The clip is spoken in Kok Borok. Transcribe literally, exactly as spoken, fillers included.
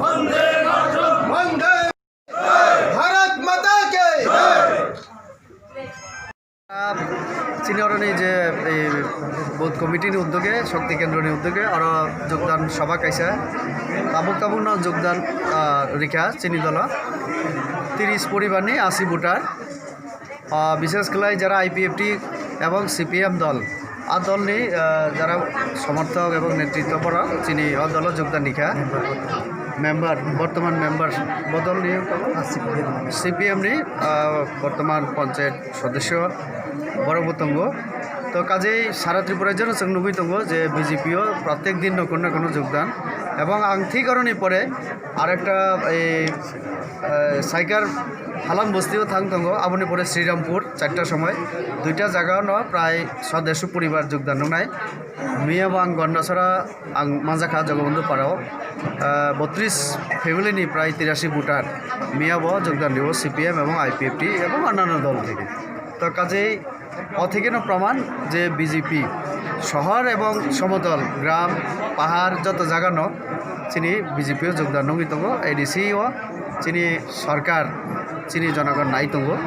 Bhante Bharat Mata Ki. Chini oroni je ei booth committee ni uddoge, Shakti Kendro ni uddoge oro jogdan sabha kaisa. Tabuk tabuk no jogdan, ah, rikha chini dolo. Tiris poribar ni asi voter. Ah, bishes khlai jara I P F T ebong C P M dol, a dolni, ah, jara somorthok ebong netritto borok chini o dolo jogdan rikha. Member, bortoman member bodolni C P M ni, ah, bortoman panchayat sodosyo borok bo tongo. To kajei sara Tripura jeno chwng nugui tongo je B J P o protek din no kono na kono jogdan. Ebong ang thik oroni pore arekta ei, ah, Saikar Halam Bosti o thang tongo, aboni pore Srirampur charta somoi, duita jaga no prai sodesho poribar jogdan nungnai. Miya bo ang Gondasora ang manjakha Jogobondhu Parao, ah, botris family ni prai tirashi voter miya bo jogdan rio C P M ebong I P F T ebong annanno dol theke. To kajei o theke no proman je B J P sohor ebong somotol gram pahar joto jaga no chini B J P o jogdan nungwi tongo, A D C o chini sorkar chini jonogon nai tongo.